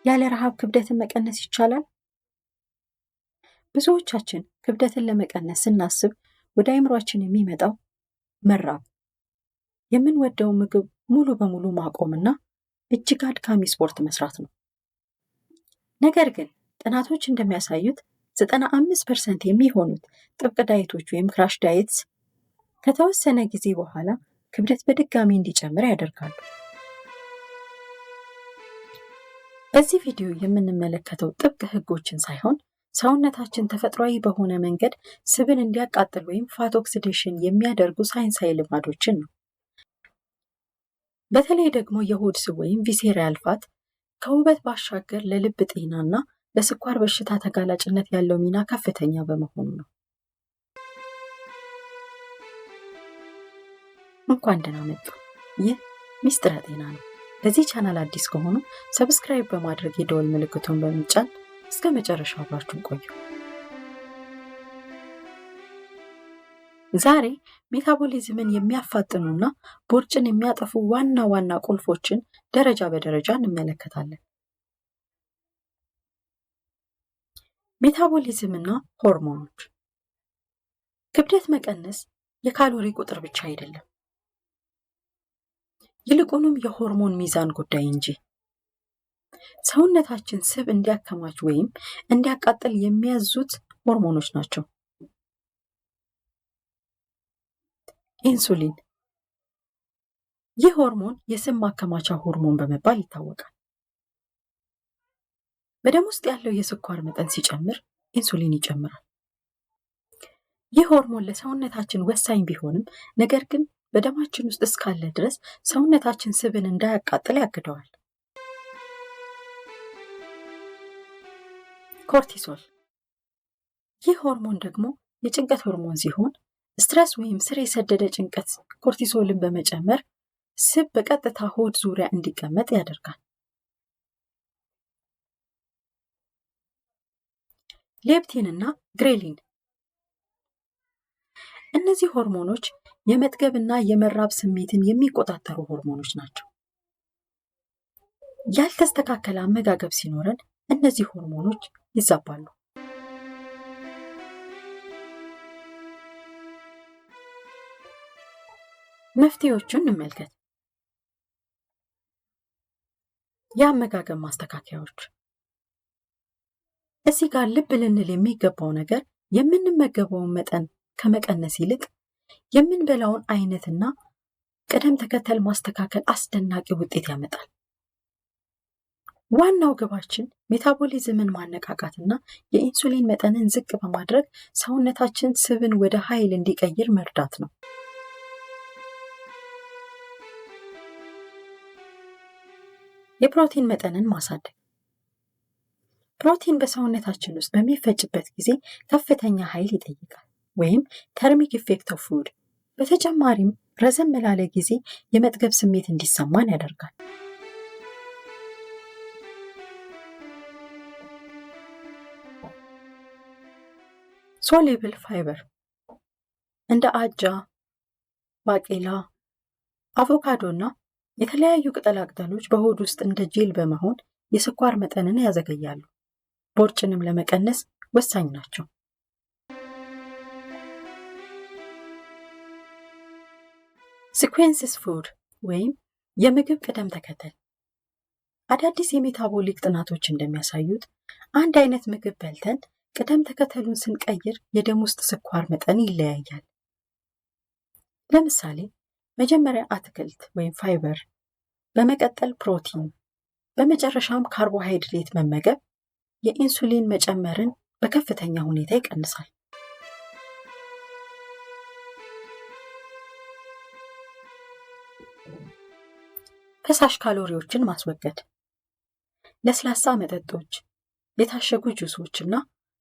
ያለ ረሃብ ክብደትን መቀነስ ይቻላል? ብዙዎቻችን ክብደትን ለመቀነስ ስናስብ ወደ አእምሯችን የሚመጣው መራብ፣ የምንወደው ምግብ ሙሉ በሙሉ ማቆምና እጅግ አድካሚ ስፖርት መስራት ነው። ነገር ግን ጥናቶች እንደሚያሳዩት 95% የሚሆኑት ጥብቅ diet ኦች ወይም crash diets ከተወሰነ ጊዜ በኋላ ክብደት በድጋሚ እንዲጨምር ያደርጋሉ። በዚህ ቪዲዮ የምንመለከተው ጥብቅ ህጎችን ሳይሆን ሰውነታችን ተፈጥሯዊ በሆነ መንገድ ስብን እንዲያቃጥል ወይም fat oxidation የሚያደርጉ ሳይንሳዊ ልማዶችን ነው። በተለይ ደግሞ የሆድ ስብ ወይም visceral fat ከውበት ባሻገር ለልብ ጤናና ለስኳር በሽታ ተጋላጭነት ያለው ሚና ከፍተኛ በመሆኑ ነው። እንኳን ደህና መጡ። ይህ ሚስጥረ ጤና ነው። ለዚህ ቻናል አዲስ ከሆኑ subscribe በማድረግ የደወል ምልክቱን በመጫን እስከ መጨረሻው አብራችሁን ቆዩ። ዛሬ metabolism ን የሚያፋጥኑና ቦርጭን የሚያጠፉ ዋና ዋና ቁልፎችን ደረጃ በደረጃ እንመለከታለን። Metabolism ና ሆርሞኖች። ክብደት መቀነስ የካሎሪ ቁጥር ብቻ አይደለም፣ ይልቁንም የሆርሞን ሚዛን ጉዳይ እንጂ። ሰውነታችን ስብ እንዲያከማች ወይም እንዲያቃጥል የሚያዙት ሆርሞኖች ናቸው። ኢንሱሊን። ይህ ሆርሞን የስብ ማከማቻ ሆርሞን በመባል ይታወቃል። በደም ውስጥ ያለው የስኳር መጠን ሲጨምር ኢንሱሊን ይጨምራል። ይህ ሆርሞን ለሰውነታችን ወሳኝ ቢሆንም ነገር ግን በደማችን ውስጥ እስካለ ድረስ ሰውነታችን ስብን እንዳያቃጥል ያግደዋል። Cortisol። ይህ ሆርሞን ደግሞ የጭንቀት ሆርሞን ሲሆን stress ወይም ስር የሰደደ ጭንቀት cortisol ን በመጨመር ስብ በቀጥታ ሆድ ዙሪያ እንዲቀመጥ ያደርጋል። Leptin እና ghrelin። እነዚህ ሆርሞኖች የመጥገብና የመራብ ስሜትን የሚቆጣጠሩ ሆርሞኖች ናቸው። ያልተስተካከለ አመጋገብ ሲኖረን እነዚህ ሆርሞኖች ይዛባሉ። መፍትሄዎቹን እንመልከት። የአመጋገብ ማስተካከያዎች። እዚህ ጋር ልብ ልንል የሚገባው ነገር የምንመገበውን መጠን ከመቀነስ ይልቅ የምንበላውን አይነትና ቅደም ተከተል ማስተካከል አስደናቂ ውጤት ያመጣል። ዋናው ግባችን metabolism ን ማነቃቃትና የኢንሱሊን መጠንን ዝቅ በማድረግ ሰውነታችን ስብን ወደ ኃይል እንዲቀይር መርዳት ነው። የፕሮቲን መጠንን ማሳደግ። ፕሮቲን በሰውነታችን ውስጥ በሚፈጭበት ጊዜ ከፍተኛ ኃይል ይጠይቃል ወይም thermic effect of food። በተጨማሪም ረዘም ላለ ጊዜ የመጥገብ ስሜት እንዲሰማን ያደርጋል። Soluble fiber እንደ አጃ፣ ባቄላ፣ አቮካዶ እና የተለያዩ ቅጠላቅጠሎች በሆድ ውስጥ እንደ ጄል በመሆን የስኳር መጠንን ያዘገያሉ። ቦርጭንም ለመቀነስ ወሳኝ ናቸው። Sequence food ወይም የምግብ ቅደም ተከተል። አዳዲስ የ metabolic ጥናቶች እንደሚያሳዩት አንድ አይነት ምግብ በልተን ቅደም ተከተሉን ስንቀይር የደም ውስጥ ስኳር መጠን ይለያያል። ለምሳሌ መጀመሪያ አትክልት ወይም ፋይበር፣ በመቀጠል ፕሮቲን፣ በመጨረሻም ካርቦሃይድሬት መመገብ የኢንሱሊን መጨመርን በከፍተኛ ሁኔታ ይቀንሳል። ፈሳሽ ካሎሪዎችን ማስወገድ። ለስላሳ መጠጦች፣ የታሸጉ ጁሶች እና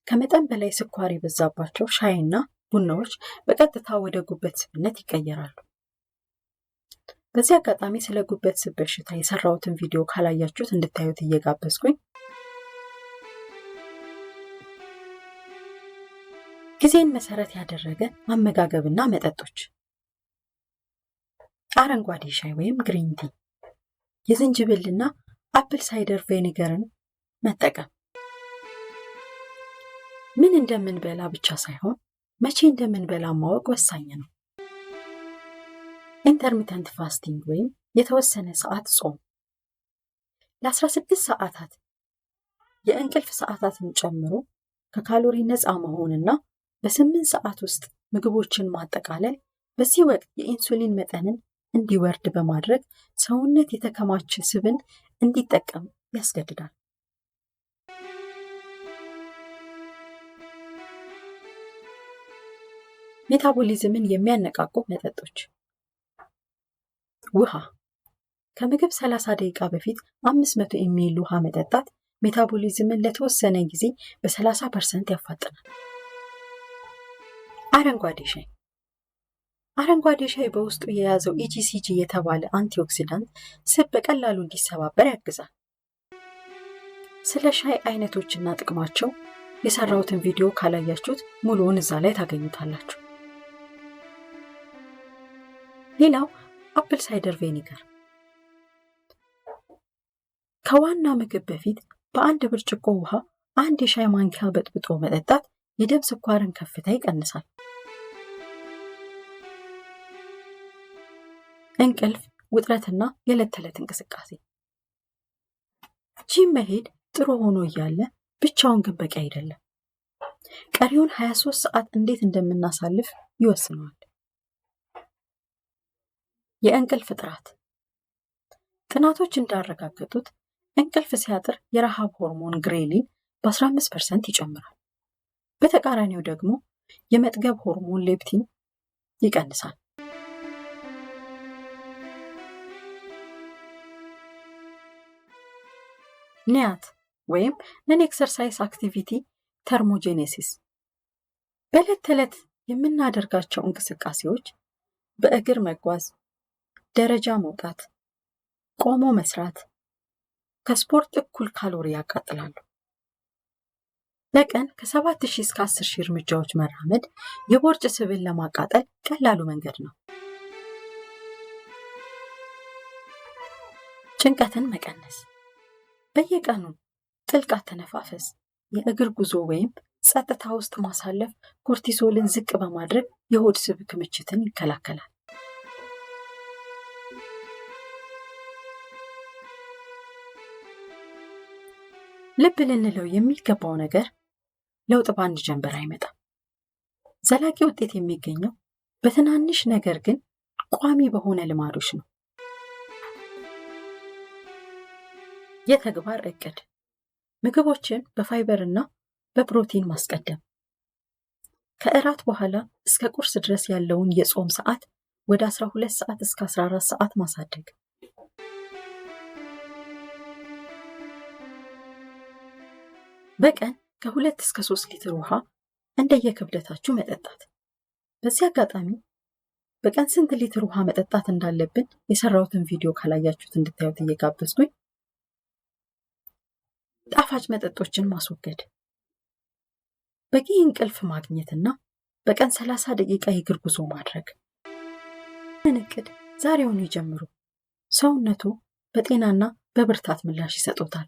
ከመጠን በላይ ስኳር የበዛባቸው ሻይና ቡናዎች በቀጥታ ወደ ጉበት ስብነት ይቀየራሉ። በዚህ አጋጣሚ ስለ ጉበት ስብ በሽታ የሰራሁትን ቪዲዮ ካላያችሁት እንድታዩት እየጋበዝኩኝ፣ ጊዜን መሰረት ያደረገ አመጋገብና መጠጦች። አረንጓዴ ሻይ ወይም green tea፣ የዝንጅብልና apple cider vinegar ን መጠቀም። ምን እንደምንበላ ብቻ ሳይሆን መቼ እንደምንበላ ማወቅ ወሳኝ ነው። Intermittent fasting ወይም የተወሰነ ሰዓት ጾም ለ16 ሰዓታት የእንቅልፍ ሰዓታትን ጨምሮ ከካሎሪ ነፃ መሆንና በ8 ሰዓት ውስጥ ምግቦችን ማጠቃለል በዚህ ወቅት የኢንሱሊን መጠንን እንዲወርድ በማድረግ ሰውነት የተከማቸ ስብን እንዲጠቀም ያስገድዳል። ሜታቦሊዝምን የሚያነቃቁ መጠጦች። ውሃ። ከምግብ 30 ደቂቃ በፊት 500 ml ውሃ መጠጣት ሜታቦሊዝምን ለተወሰነ ጊዜ በ30% ያፋጥናል። አረንጓዴ ሻይ። አረንጓዴ ሻይ በውስጡ የያዘው EGCG የተባለ antioxidant ስብ በቀላሉ እንዲሰባበር ያግዛል። ስለ ሻይ አይነቶችና ጥቅማቸው የሰራሁትን ቪዲዮ ካላያችሁት ሙሉውን እዛ ላይ ታገኙታላችሁ። ሌላው apple cider vinegar። ከዋና ምግብ በፊት በአንድ ብርጭቆ ውሃ አንድ የሻይ ማንኪያ በጥብጦ መጠጣት የደም ስኳርን ከፍታ ይቀንሳል። እንቅልፍ፣ ውጥረትና የዕለት ተዕለት እንቅስቃሴ። ጂም መሄድ ጥሩ ሆኖ እያለ ብቻውን ግን በቂ አይደለም። ቀሪውን 23 ሰዓት እንዴት እንደምናሳልፍ ይወስነዋል። የእንቅልፍ ጥራት። ጥናቶች እንዳረጋገጡት እንቅልፍ ሲያጥር የረሃብ ሆርሞን ghrelin በ15% ይጨምራል። በተቃራኒው ደግሞ የመጥገብ ሆርሞን leptin ይቀንሳል። NEAT ወይም non exercise activity thermogenesis በዕለት ተዕለት የምናደርጋቸው እንቅስቃሴዎች በእግር መጓዝ፣ ደረጃ መውጣት፣ ቆሞ መስራት ከስፖርት እኩል ካሎሪ ያቃጥላሉ። በቀን ከ7000 እስከ 10,000 እርምጃዎች መራመድ የቦርጭ ስብን ለማቃጠል ቀላሉ መንገድ ነው። ጭንቀትን መቀነስ። በየቀኑ ጥልቅ አተነፋፈስ፣ የእግር ጉዞ ወይም ጸጥታ ውስጥ ማሳለፍ cortisol ን ዝቅ በማድረግ የሆድ ስብ ክምችትን ይከላከላል። ልብ ልንለው የሚገባው ነገር ለውጥ በአንድ ጀንበር አይመጣም። ዘላቂ ውጤት የሚገኘው በትናንሽ ነገር ግን ቋሚ በሆነ ልማዶች ነው። የተግባር እቅድ። ምግቦችን በፋይበር እና በፕሮቲን ማስቀደም። ከእራት በኋላ እስከ ቁርስ ድረስ ያለውን የጾም ሰዓት ወደ 12 ሰዓት እስከ 14 ሰዓት ማሳደግ። በቀን ከ2 እስከ 3 ሊትር ውሃ እንደየክብደታችሁ መጠጣት። በዚህ አጋጣሚ በቀን ስንት ሊትር ውሃ መጠጣት እንዳለብን የሰራሁትን ቪዲዮ ካላያችሁት እንድታዩት እየጋበዝኩኝ፣ ጣፋጭ መጠጦችን ማስወገድ፣ በቂ እንቅልፍ ማግኘትና በቀን 30 ደቂቃ የእግር ጉዞ ማድረግ። ይህንን እቅድ ዛሬውኑ ይጀምሩ። ሰውነቱ በጤናና በብርታት ምላሽ ይሰጡታል።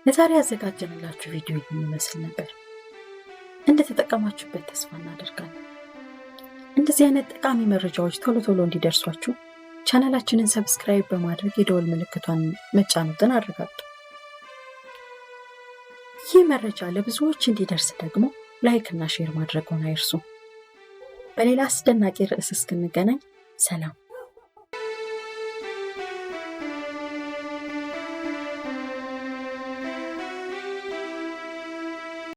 ለዛሬ ያዘጋጀንላችሁ ቪዲዮ ይህን ይመስል ነበር። እንደተጠቀማችሁበት ተስፋ እናደርጋለን። እንደዚህ አይነት ጠቃሚ መረጃዎች ቶሎ ቶሎ እንዲደርሷችሁ ቻናላችንን subscribe በማድረግ የደወል ምልክቷን መጫኑትን አረጋግጡ። ይህ መረጃ ለብዙዎች እንዲደርስ ደግሞ like እና share ማድረግዎን አይርሱ። በሌላ አስደናቂ ርዕስ እስክንገናኝ ሰላም።